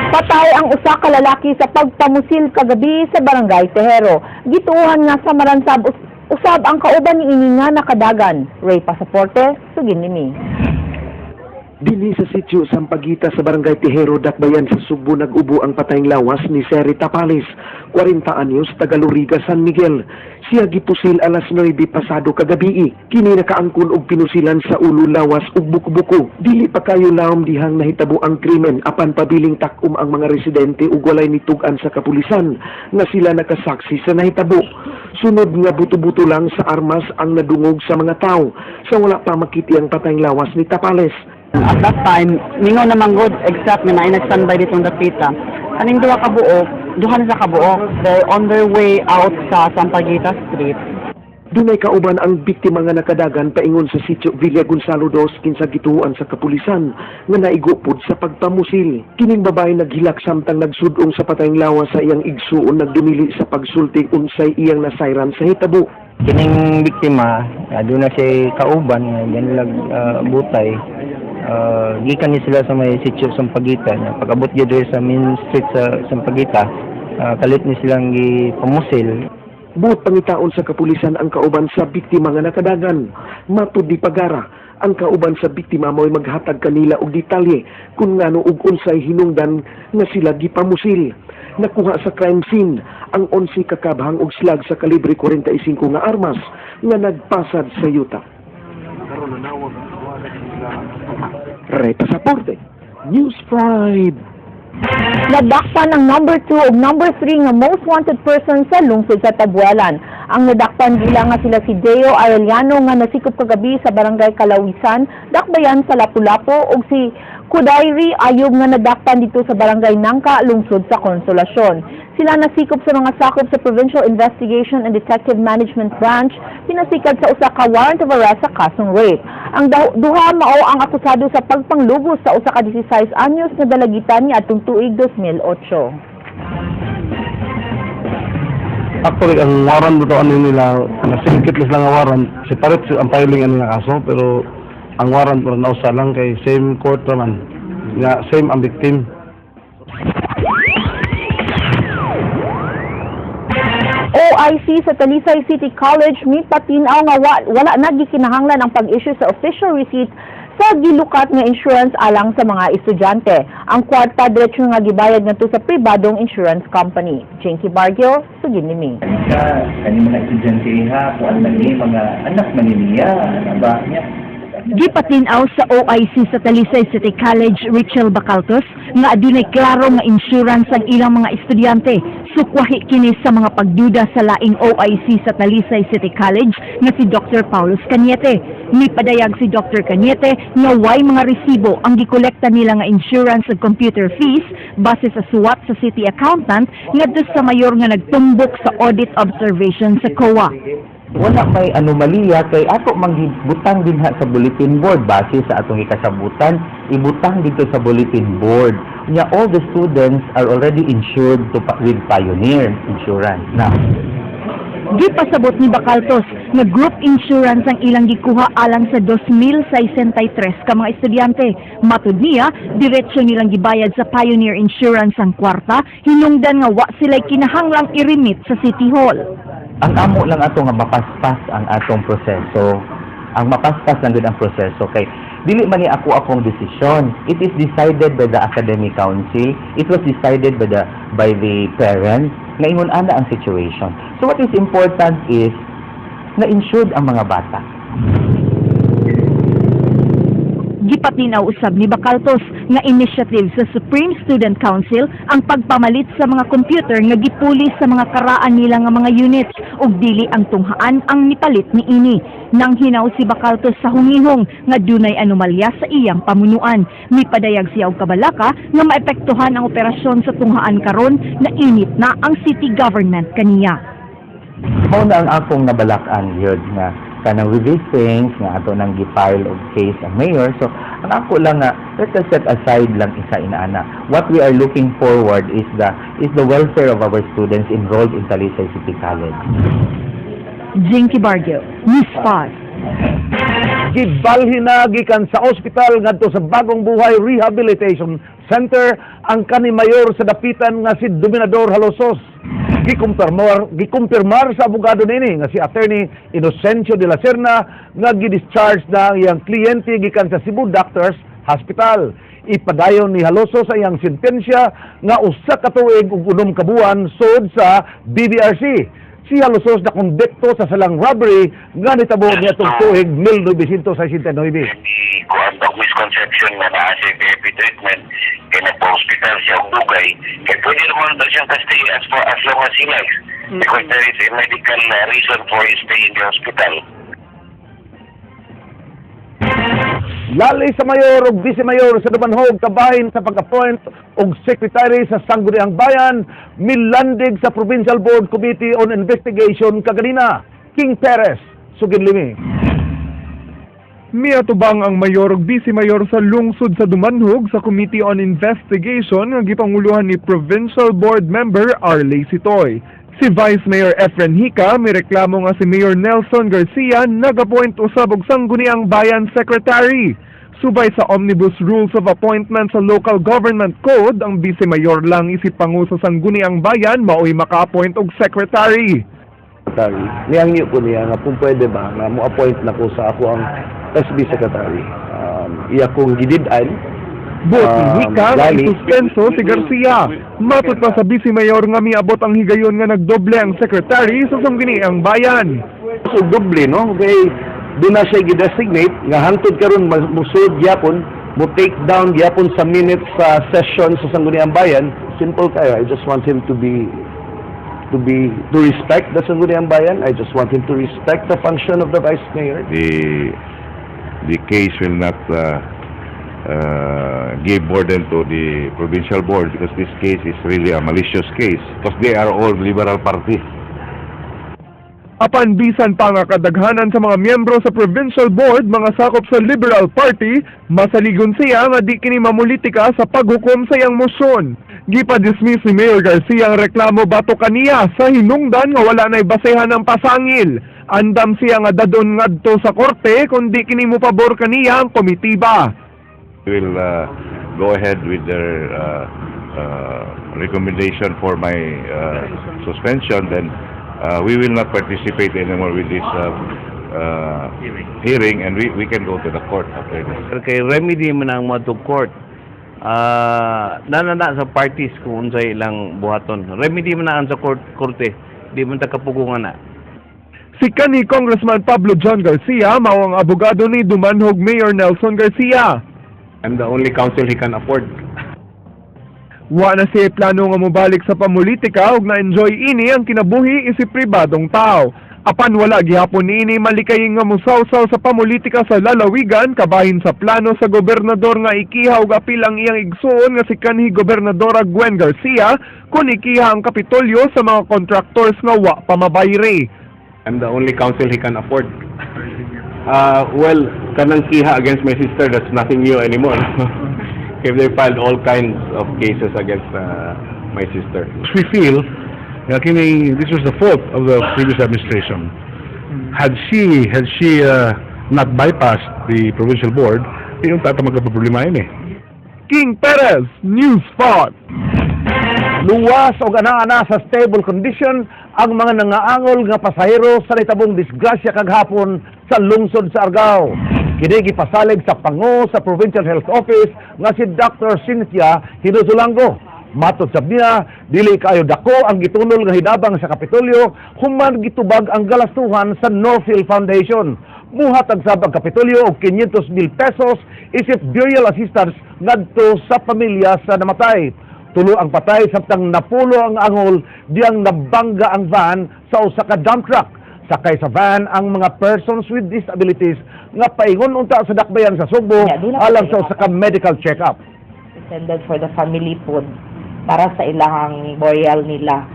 Patay ang usa ka lalaki sa pagpamusil kagabi sa Barangay Tejero. Gituohan nga sa maransab usab ang kauban niini nga nakadagan. Ray Pasaporte, sugin nimi. Dinhi sa sitio Sampaguita sa Barangay Tejero, Dakbayan sa Sugbo, nag-ubo ang patayng lawas ni Seri Tapales, 40 anyos, taga Loriga, San Miguel. Siya gipusil alas 9 pasado kagabii. Kini nakaangkon og pinusilan sa ulo, lawas ug buko-buko. Dili pa kayo laom dihang nahitabo ang krimen, apan pabiling takum ang mga residente ug walay nitug-an sa kapulisan nga sila nakasaksi sa nahitabo. Sunod nga buto-buto lang sa armas ang nadungog sa mga tao sa wala pa makiti ang patayng lawas ni Tapales. At that time, mingaw naman good except nga naay nag-standby ditong dapita. Kaning duha ka buok, duha na sa kabuok. They're on their way out sa Sampaguita Street. Dunay kauban ang biktima nga nakadagan, paingon sa sitio Villa Gonzalo II, kinsa gituoan sa kapulisan nga naigupod sa pagpamusil. Kining babae naghilak samtang nagsudong sa patayng lawas sa iyang igsuon, nagdumili sa pagsulti unsay iyang nasayran sa hitabo. Kining biktima, aduna siya kauban nga ganilag butay. Gikan ni sila sa may sitio Sampaguita. Nya pag-abot gyud diri sa main street sa Sampaguita, kalit ni silang gipamusil. Buot pangitaon sa kapulisan ang kauban sa biktima nga nakadagan. Matud ni Pagara, ang kauban sa biktima mo'y maghatag kanila og detalye kung ngano ug unsay hinungdan nga sila gipamusil. Nakuha sa crime scene ang 11 kakabhang og slag sa kalibre 45 nga armas nga nagpasad sa yuta. Ray Pasaporte, News 5. Nadakpan ang number 2 ug number 3 nga most wanted person sa lungsod sa Tabuelan. Ang nadakpan gila nga sila si Deo Arellano nga nasikop kagabi sa Barangay Kalawisan, Dakbayan sa Lapu-Lapu, ug si Kudairi Ayub nga nadakpan dito sa Barangay Nangka, lungsod sa Consolacion. Sila nasikop sa mga sakop sa Provincial Investigation and Detective Management Branch, pinasikad sa usa ka warrant of arrest sa kasong rape. Ang duha mao ang akusado sa pagpanglugos sa usa ka 16 anyos na dalagitan niadtong tuig 2008. Actually, ang warrant mo ano nila, nasingkit lang ang warrant, separate ang filing ano nga kaso, pero ang warrant mo nausa lang kay same court naman, nga same ang victim. OIC sa Talisay City College mipatinaw nga wala na gikinahanglan ang pag-issue sa official receipt sa gilukat nga insurance alang sa mga estudyante. Ang kwarta diretso nga gibayad ngadto sa pribadong insurance company. Jinky Bargio, sugin nimi. Ka kani mga estudyante ha, kung ano ni mga anak man ni niya, ano ba niya. Gipatinaw sa OIC sa Talisay City College Richel Bacaltos nga adunay klaro nga insurance ang ilang mga estudyante. Sukwahi kini sa mga pagduda sa laing OIC sa Talisay City College nga si Dr. Paulos Cañete. Mipadayag si Dr. Cañete nga way mga resibo ang gikolekta nila nga insurance ug computer fees base sa suwat sa city accountant ngadto sa mayor nga nagtumbok sa audit observation sa COA. Wala may anomalya kay ato mang gibutang dinha sa bulletin board base sa atong gikasabutan, ibutang dito sa bulletin board nya all the students are already insured with Pioneer Insurance now. Gipasabot ni Bacaltos nga group insurance ang ilang gikuha alang sa 2,063 ka mga estudyante. Matud niya, diretso nilang gibayad sa Pioneer Insurance ang kwarta, hinungdan nga wa sila'y kinahanglang i-remit sa City Hall. Ang amo lang ato nga mapaspas ang atong proseso, ang mapaspas lang gud ang proseso kay dili man ni ako akong desisyon. It is decided by the academic council. It was decided by the parents nga ingon ana ang situation. So what is important is na insured ang mga bata. Gipatinaw usab ni Bacaltos nga initiative sa Supreme Student Council ang pagpamalit sa mga computer nga gipuli sa mga karaan nila nga mga units ug dili ang tunghaan ang nipalit niini. Nang hinaw si Bacaltos sa hungihong nga dunay anomalya sa iyang pamunuan. Mipadayag siya og kabalaka nga maepektuhan ang operasyon sa tunghaan karon na init na ang city government kaniya. Mao na ang akong nabalak-an gyud nga kanang with these things nga ato nang gi-file og case ang mayor. So ang ako lang nga let us set aside lang isa inaana. What we are looking forward is the welfare of our students enrolled in Talisay City College. Jinky Barrio, News 5. Gibalhin na gikan sa ospital ngadto sa Bagong Buhay Rehabilitation Center ang kani mayor sa Dapitan nga si Dominador Halosos. Gikumpirmar sa abogado nini nga si Attorney Inocencio de la Serna nga gi-discharge na ang iyang kliyente gikan sa Cebu Doctors Hospital. Ipadayon ni Halosos sa iyang sentensya nga 1 ka tuig ug 6 ka buwan sud sa BBRC. Si Halosos na konbikto sa salang robbery nga nitabo niadtong tuig 1969. The kuan ba, misconception nga naa siya VIP treatment kay nagpa-hospital siya og dugay, kay pwede naman daw siyang ka-stay as far as long as he likes because there is a medical reason for his stay in the hospital. Lali sa mayor ug vice mayor sa Dumanhog kabahin sa pag-appoint og secretary sa Sangguniang Bayan milandig sa Provincial Board Committee on Investigation kaganina. King Perez, sugid limi. Miatubang ang mayor ug vice mayor sa lungsod sa Dumanhog sa Committee on Investigation nga gipanguluhan ni Provincial Board Member Arley Sitoy. Si Vice Mayor Efren Hika mireklamo nga si Mayor Nelson Garcia nag-appoint usab og Sangguniang Bayan Secretary. Subay sa Omnibus Rules of Appointment sa Local Government Code, ang vice mayor lang isip pangu sa Sangguniang Bayan mao'y maka-appoint og secretary. Secretary. Niyangyo ko niya nga kung pwede ba nga mo-appoint na ko sa ako ang SB Secretary. Iya kong gidid-an. Buot ni Hika nga gani. isuspenso si Garcia. Matod pa sa vice mayor nga miabot ang higayon nga nagdoble ang secretary sa Sangguniang Bayan. So doble, no, kay doon na siya gi-designate nga hangtod karon musud gyapon, mo take down gyapon sa minutes sa session sa Sangguniang Bayan. Simple kayo. I just want him to respect the Sangguniang Bayan. I just want him to respect the function of the vice mayor. The case will not give burden to the provincial board because this case is really a malicious case because they are all Liberal Party. Apan bisan pa nga kadaghanan sa mga miyembro sa provincial board mga sakop sa Liberal Party, masaligon siya nga di kini mamulitika sa paghukom sa iyang motion. Gipa-dismiss ni Mayor Garcia ang reklamo batok kaniya sa hinungdan nga wala na'y basehan ang pasangil. Andam siya nga dadon ngadto sa korte kung di kini mopabor kaniya ang komitiba. Will go ahead with their recommendation for my suspension, then we will not participate anymore with this hearing and we can go to the court after this. Kay remedy man ang moadto court. Ah, nana sa parties kung unsay ilang buhaton. Remedy man na ang sa court korte. Di man ta kapugongan na. Si kani Congressman Pablo John Garcia mao ang abogado ni Dumanhog Mayor Nelson Garcia. I'm the only counsel he can afford. Wa na siya plano nga mobalik sa pamulitika ug na-enjoy ini ang kinabuhi isip pribadong tao. Apan wala gihapon niini malikay nga mosawsaw sa pamulitika sa lalawigan kabahin sa plano sa gobernador nga ikiha og apil ang iyang igsuon nga si kanhi Gobernadora Gwen Garcia kun ikiha ang Kapitolyo sa mga contractors nga wa pa mabayri. I'm the only counsel he can afford. Well, kanang kiha against my sister, that's nothing new anymore. If they filed all kinds of cases against my sister. We feel nga kini this was the fault of the previous administration. Had she not bypassed the provincial board, di yung tata magkaproblema yun eh. King Perez, News 5. Luwas og ana-ana sa stable condition ang mga nangaangol nga pasahero sa nitabong disgrasya kaghapon sa lungsod sa Argao. Kini gipasalig sa pango sa Provincial Health Office nga si Dr. Cynthia Hinozulango. Matod sab niya, dili kaayo dako ang gitunol nga hidabang sa Kapitolyo human gitubag ang galastuhan sa Northfield Foundation. Muhatag sab ang Kapitolyo og 500 mil pesos isip burial assistance ngadto sa pamilya sa namatay. Tulo ang patay samtang napulo ang angol diyang nabangga ang van sa usa ka dump truck. Sakay sa van ang mga persons with disabilities nga paingon unta sa dakbayan sa Sugbo Yeah, di na alang sa usa ka medical check-up. Intended for the family food para sa ilang burial nila.